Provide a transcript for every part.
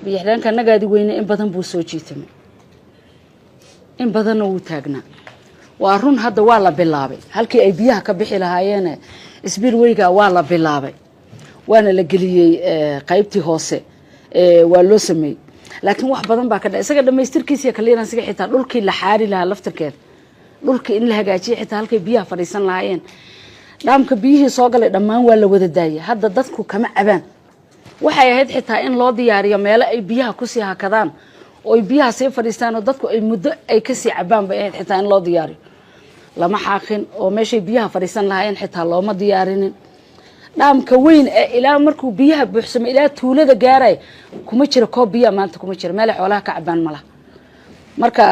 Biyo xidheenka Nagaadi Weyne in badan buu soo jiitamay, in badanna wuu taagnaa. Waa run, hadda waa la bilaabay halkii ay biyaha ka bixi lahaayeen. Spillway-ga waa la bilaabay, waana la geliyey qaybtii hoose, waa loo sameeyey, laakiin wax badan baa ka dha isaga dhamaystirkiisa iyo clearance-ga. Xitaa dhulkii la xaari lahaa laftirkeeda, dhulkii in la hagaajiyo, xitaa halkay biyaha fadhiisan lahaayeen. Dhaamka biyihii soo galay dhammaan waa la wada daayay, hadda dadku kama cabaan. Waxay ahayd xitaa in loo diyaariyo meelo ay biyaha kusii hakadaan oo ay biyaha sii fadhiistaan oo dadku ay muddo ay kasii cabaan bay ahayd xitaa in loo diyaariyo. Lama xaaqin oo meeshay biyaha fadhiisan lahaayeen xitaa looma diyaarinin. Dhaamka weyn ee ilaa markuu biyaha buuxsamo ilaa tuulada gaaray kuma jiro koob biyaha maanta, kuma jiro meelay xoolaha ka cabaan malaha. Marka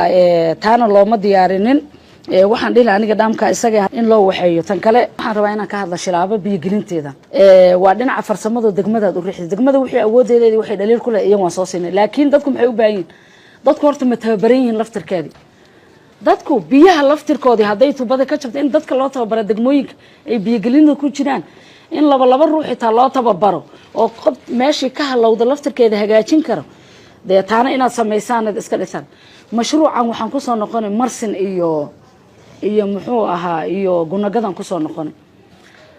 taana looma diyaarinin. Waxaan dhihi lahaa aniga dhaamka isaga in loo waxeeyo. Tan kale waxaan rabaa inaan ka hadla Shilaabo biyogelinteeda. Waa dhinaca farsamada degmadaad u riixday. Degmada wixii awoodeedeedi waxay dhaliil ku leh iyaga waan soo siinay, laakiin dadku maxay u baahan yihin? Dadku horta ma tababaran yihiin laftirkeedii? Dadku biyaha laftirkoodii hadday tubada ka jabto, in dadka loo tababaro degmooyinka ay biyogelinta ku jiraan, in laba laba ruux xitaa loo tababaro oo qof meeshii ka halowda laftirkeeda hagaajin karo, dee taana inaad samaysaan ad iska dhisaan. Mashruucan waxaan kusoo noqonay Marsin iyo muxuu ahaa iyo Gunagadan kusoo noqonay.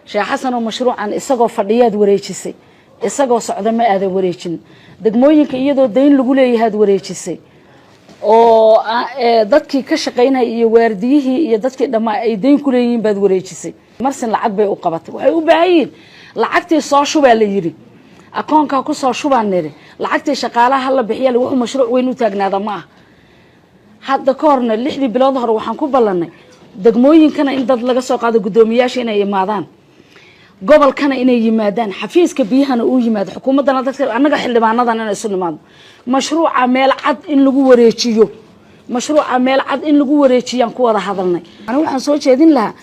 Sheekh Xasan oo mashruucan isagoo fadhiyaad wareejisay, isagoo socda ma aadan wareejin. Degmooyinka iyadoo dayn lagu leeyahaad wareejisay oo dadkii ka shaqaynaya iyo waardiyihii iyo dadkii dhammaa ay dayn ku leeyihiin baad wareejisay. Marsin lacag bay u qabatay, waxay u baahan yihiin lacagtii soo shubaa la yidhi, akoonkaa kusoo shubaan nidhi, lacagtii shaqaalaha hala bixiya. Wuxuu mashruuc weyn u taagnaada ma ah. Hadda ka horna 6dii bilood hore waxaan ku ballanay degmooyinkana in dad laga soo qaado, guddoomiyaasha inay imaadaan, gobolkana inay yimaadaan, xafiiska biyahana uu yimaado, xukuumaddana dadka annaga xildhibaanadan inay isu nimaadno, mashruuca meel cad in lagu wareejiyo. Mashruuca meel cad in lagu wareejiyaan ku wada hadalnay. Ani waxaan soo jeedin lahaa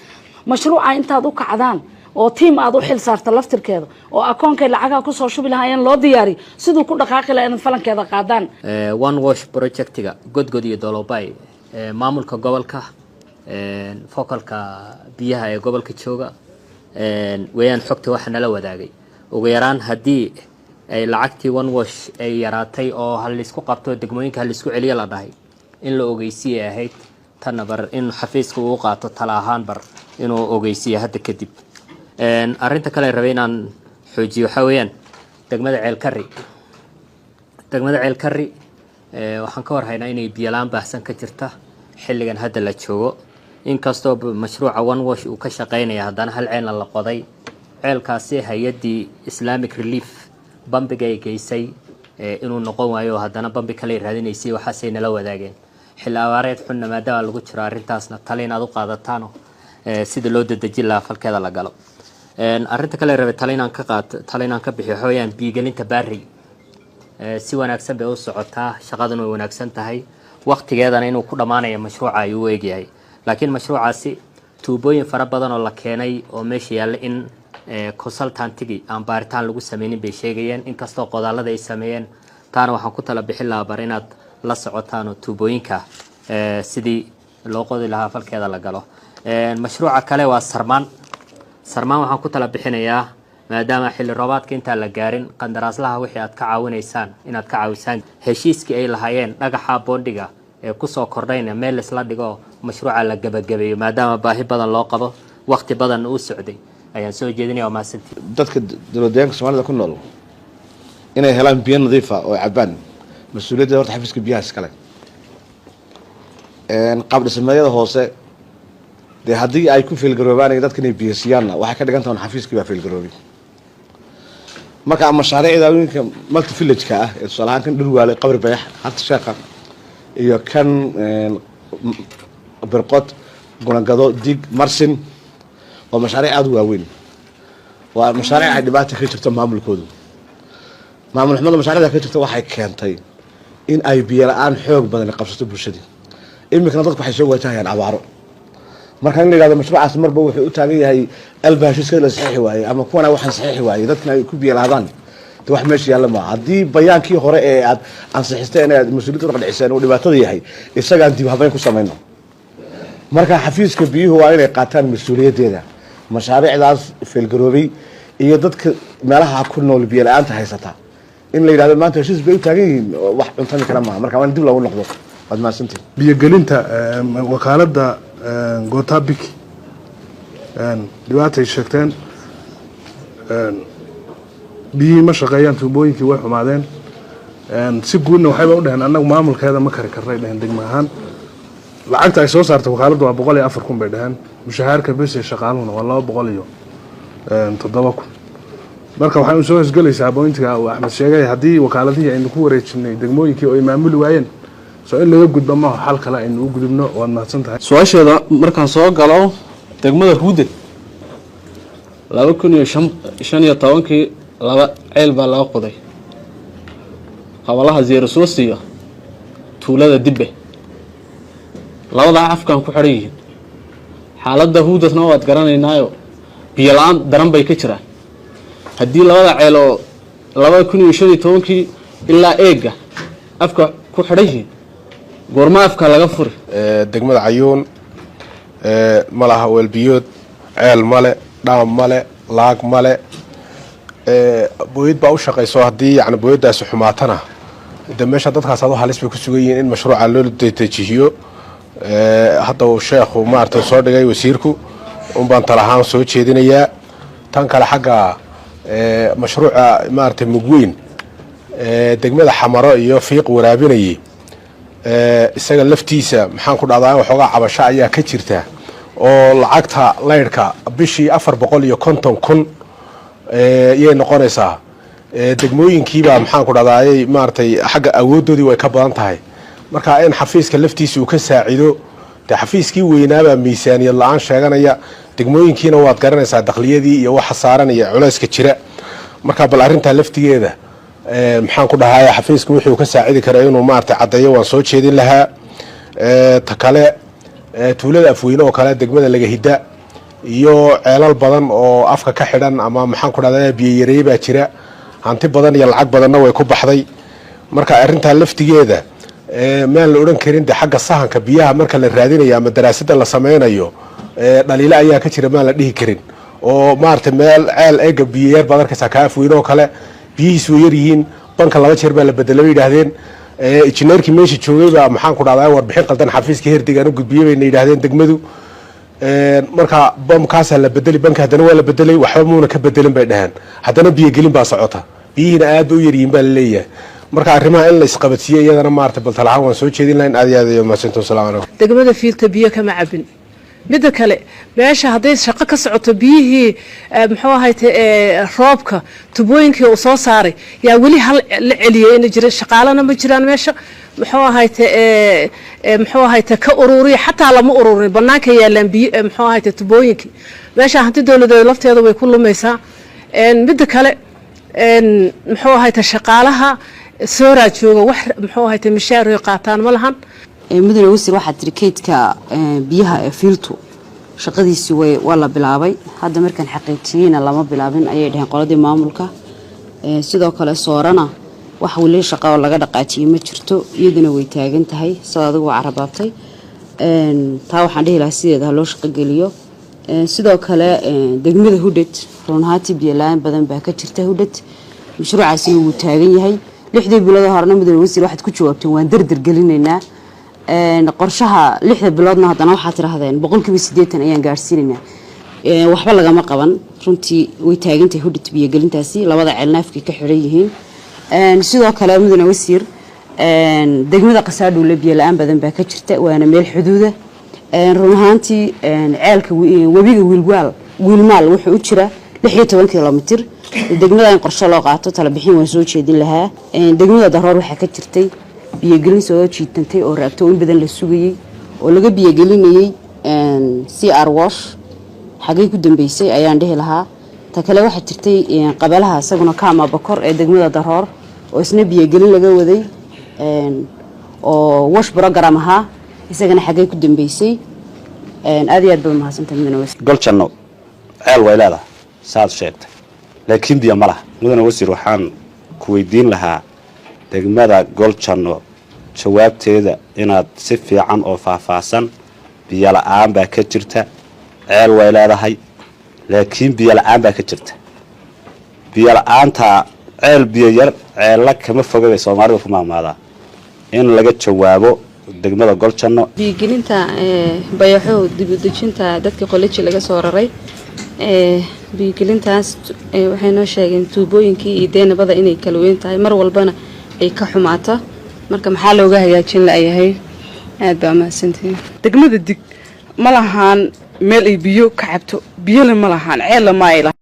mashruuca intaad u kacdaan oo team aad u xil saarta laftirkeeda oo akoonkay lacagaha kusoo shubi lahaayeen loo diyaariyo, siduu ku dhaqaaqi lahaa inaad falankeeda qaadaan. One Wash project-iga Godgod iyo Dolobay, maamulka gobolka, focal-ka biyaha ee gobolka jooga weeyaan. Xogta waxa nala wadaagay, ugu yaraan haddii ay lacagtii One Wash ay yaraatay oo ha laysku qabto degmooyinka, ha laysku celiyo la dhahay, in la ogeysiiyay ahayd. Tanna bar in xafiiska uu qaato tala ahaan, bar inuu ogeysiiyo hadda kadib. Arrinta kale rabay inaan xoojiyo waxaa weeyaan degmada Ceelkari. Degmada Ceelkari waxaan ka warhaynaa inay biyolaan baahsan ka jirta xilligan hadda la joogo. Inkastoo mashruuca One Wash uu ka shaqeynaya, haddana hal ceelna la qoday. Ceelkaasi hay-addii Islamic Relief bambiga ay geysay inuu noqon waayo, haddana bambi kale raadinaysay, waxaasay nala wadaageen. Xilli abaareed xunna maadaama lagu jiro, arrintaasna tale inaad u qaadataano sida loo dedejin lahaa falkeeda la galo. Arrinta kale rabay tale inaan ka qaato, tale inaan ka bixiyo, waxa weeyaan biigelinta Baarey. Si wanaagsan bay u socotaa, shaqaduna way wanaagsan tahay, waqtigeedana inuu ku dhammaanayo mashruuca ayuu u egyahay. Laakiin mashruucaasi tuubooyin fara badan oo la keenay oo meesha yaalla in consultant-igii aan baaritaan lagu sameynin bay sheegayeen, inkastoo qodaalada ay sameeyeen. Taana waxaan ku tala bixin lahaa bar inaad la socotaan oo tuubooyinka sidii loo qodi lahaa falkeeda la galo. Mashruuca kale waa Sarmaan. Sarmaan waxaan ku tala bixinayaa, maadaama xilli roobaadka intaan la gaarin, qandaraaslaha wixii aad ka caawinaysaan inaad ka caawisaan, heshiiskii ay lahaayeen dhagaxa boondhiga ee kusoo kordhayna meel laisla dhigo, mashruuca la gebagabeeyo, maadaama baahi badan loo qabo, waqti badan uu socday, ayaan soo jeedinaya. Waa mahadsantii. Dadka dowlad deegaanka Soomaalida ku nool inay helaan biyo nadiifa oo cabaan, mas-uuliyadda horta xafiiska biyaha iskale. Qaab dhismeedyada hoose dee haddii ay ku fail-garoobaan dadka inay biyo siiyaanna, waxay ka dhigan tahan xafiiskii baa fail-garoobay. Marka mashaariicda haweenka multi village-ka ah ee tusaale ahaan kan Dhurwaale, Qabri Bayax, Harta Sheekha iyo kan Birqod, Gunagado, Dig, Marsin, waa mashaariic aada u waaweyn. Waa mashaariic ay dhibaata ka jirto maamulkoodu. Maamul xumada mashaariicda ka jirta waxay keentay in ay biyo la-aan xoog badan qabsato bulshadii. Iminkana dadku waxay soo wajahayaan abaaro. Marka in la yihahdo mashruucaas marba wuxuu u taagan yahay alba heshiiska la saxiixi waayey ama kuwana waxaan saxiixi waayey, dadkana ay ku biyo laadaan, de wax meesha yaalla maa. Haddii bayaankii hore ee aad ansixisteen ee aad mas-uuliyadda urqadhiciseen uu dhibaatada yahay, isagaan dib habeyn ku samayno. Marka xafiiska biyuhu waa inay qaataan mas-uuliyaddeeda mashaariicdaas fail-garoobay iyo dadka meelaha ku nool biyo la-aanta haysata. In la yidhahdo maanta heshiis bay u taagan yihiin, wax cuntami kara maaha. Marka waa in dib loogu noqdo. Waad mahadsantihin. Biyogelinta wakaaladda Gotabik dhibaatay sheegteen, biyihii ma shaqeeyaan, tuubooyinkii way xumaadeen. Si guudna waxayba u dhaheen, annagu maamulkeeda ma kari karnay dhaheen. Degmo ahaan lacagta ay soo saartay wakaaladdu waa 104,000 bay dhaheen. Mushahaarka bes ee shaqaaluhuna waa 207,000. Marka waxay soo hosgelaysaa point-iga uu Axmed sheegay, haddii wakaaladihii aynu ku wareejinay degmooyinkii oo ay maamuli waayeen, soo in laga gudbo maaho, xal kale aynu u gudubno. Waad mahadsan tahay. Su-aasheeda markaan soo galo, degmada Huudad 2015-kii laba ceel baa laga qoday, qabalaha Zeerasoosiyo tuulada Dibbe. Labadaa afkaan ku xidhan yihiin. Xaaladda Huudadna waad garanaynaayo, biyo la-aan daran bay ka jiraan. Haddii labada ceel oo 2015-kii ilaa eega afka ku xidhan yihiin, goorma afka laga furi? Degmada Cayuun ma laha weelbiyood, ceel male, dhaam male, laag male, booyad baa u shaqayso. Haddii yani booyaddaasi xumaatana, de meesha dadkaas adu halis bay ku sugan yihiin. In mashruuca loo dedejihiyo hadda uu sheekhu maarata soo dhigay wasiirku un baan tala ahaan soo jeedinayaa. Tan kale, xagga mashruuca maarata mugweyn degmada Xamaro iyo Fiiq waraabinayay, isaga laftiisa maxaan ku dhahdaa, waxoogaa cabasho ayaa ka jirta oo lacagta laydhka bishii 450,000 yay noqonaysaa. Degmooyinkiibaa maxaan ku dhahdaayay maaratay xagga awooddoodii way ka badan tahay. Marka in xafiiska laftiisa uu ka saacido, dee xafiiskii weynaabaa miisaaniyad la-aan sheeganaya, degmooyinkiina waad garanaysaa dakhliyadii iyo waxa saaran iyo culayska jira. Marka bal arrintaa laftigeeda maxaan ku dhahay, xafiiska wuxuu ka saacidi kara inuu maarata caddeeyo waan soo jeedin lahaa. Ta kale, tuulada Afweyne oo kale, degmada Lagahidda iyo ceelal badan oo afka ka xidhan ama maxaan ku dhahda biyoyareey baa jira. Hanti badan iyo lacag badanna way ku baxday. Marka arrintaa laftigeeda maan la odhan karin de xagga sahanka biyaha marka la raadinayo ama daraasada la sameynayo dhaliilo ayaa ka jira, maan la dhihi karin. Oo maarata meel ceel eega biyoyar baad arkaysaa, kaa Afweyne oo kale biyihiis way yar yihiin. Banka laba jeer baa la bedelay bay yidhaahdeen. Injineerkii meesha joogay baa maxaan ku dhahdaa warbixin qaldan xafiiska herdigaan u gudbiyey bayna yidhahdeen degmadu. Marka bamkaasaa la bedeli, banka haddana waa la bedelay, waxba muuna ka bedelin bay dhaheen. Haddana biyogelin baa socota, biyihiina aad bay u yaryihiin baa laleeyahay. Marka arrimaha in la isqabadsiiyo iyadana maarata baltalahaan waan soo jeedin lahayn. Aad iyo aad iyo mahadsantum. Salamu calaykum. Degmada Fiilta biyo kama cabin. Midda kale, meesha hadday shaqo ka socoto, biyihii muxuu ahayte roobka tubooyinkii uu soo saaray yaa weli hal la celiyay ina jira. Shaqaalana ma jiraan meesha, muxuu ahayte muxuu ahayte ka ururiya, xataa lama ururin, banaanka yaalaan biyo, muxuu ahayte tubooyinkii. Meesha hanti dowladeed lafteeda way ku lumaysaa. Midda kale, muxuu ahayte shaqaalaha sooraa jooga wax muxuu ahayte mishaar qaataan ma lahan. Mudane wasiir, waxaad tiri kaydka biyaha ee Fiiltu shaqadiisii way waa la bilaabay. Hadda markaan xaqiijiyeyna lama bilaabin ayay dhaheen qoladii maamulka. Sidoo kale Soorana wax weli shaqa oo laga dhaqaajiyey ma jirto, iyaduna way taagan tahay sida adigu carabaabtay. Taa waxaan dhihi lahaa sideeda ha loo shaqogeliyo. Sidoo kale degmada Hudhed run ahaantii biyo la-aan badan baa ka jirta Hudhed, mashruucaasina wuu taagan yahay. 6dii bilood horena, mudane wasiir, waxaad ku jawaabteen waan dardar gelinaynaa qorshaha 6da biloodna, haddana waxaad tidhahdeen 80% ayaan gaarsiinaynaa. Waxba lagama qaban runtii, way taagantahay Hudhid biyogelintaasi, labada ceelna afkay ka xidhan yihiin. Sidoo kale, mudane wasiir, degmada Qasaadhuule biyo la-aan badan baa ka jirta, waana meel xuduuda. Run ahaantii ceelka webiga Wiilwaal Wiilmaal wuxuu u jira 16 kilomitir. Degmada in qorshe loo qaato talabixin waan soo jeedin lahaa. Degmada Daroor waxaa ka jirtay biyogelin soo jiitantay oo raagto oo in badan la sugayey oo laga biyogelinayey CR WASH, xagay ku dambeysay ayaan dhihi lahaa. Ta kale, waxaa jirtay qabalaha isaguna Kaama Bokor ee degmada Daroor oo isna biyogelin laga waday oo WASH program ahaa, isagana xagay ku dambeysay? Aad iyo aad baad mahadsantahay, mudane wasiir. Goljanno ceel way leedahay saad sheegtay, laakiin biyo ma laha. Mudane wasiir, waxaan ku weydiin lahaa degmada Goljanno jawaabteeda inaad si fiican oo faahfaahsan. Biyo la-aan baa ka jirta, ceel way leedahay, laakiin biyo la-aan baa ka jirta. Biyo la-aanta Ceel biyo yar ceella kama foga bay Soomaalidu ku maamaadaa. In laga jawaabo degmada Goljanno. Biyogelinta Bayaxow, dib u dejinta dadka Qoleji laga soo raray, biyogelintaas waxay noo sheegeen tuubooyinkii iyo deenabada inay kala weyn tahay, mar walbana ay ka xumaato. Marka maxaa looga hagaajin layahay? Aad baa mahadsantihiin. Degmada Dig ma lahaan meel ay biyo ka cabto, biyona ma lahaan, ceella ma ay lahaan.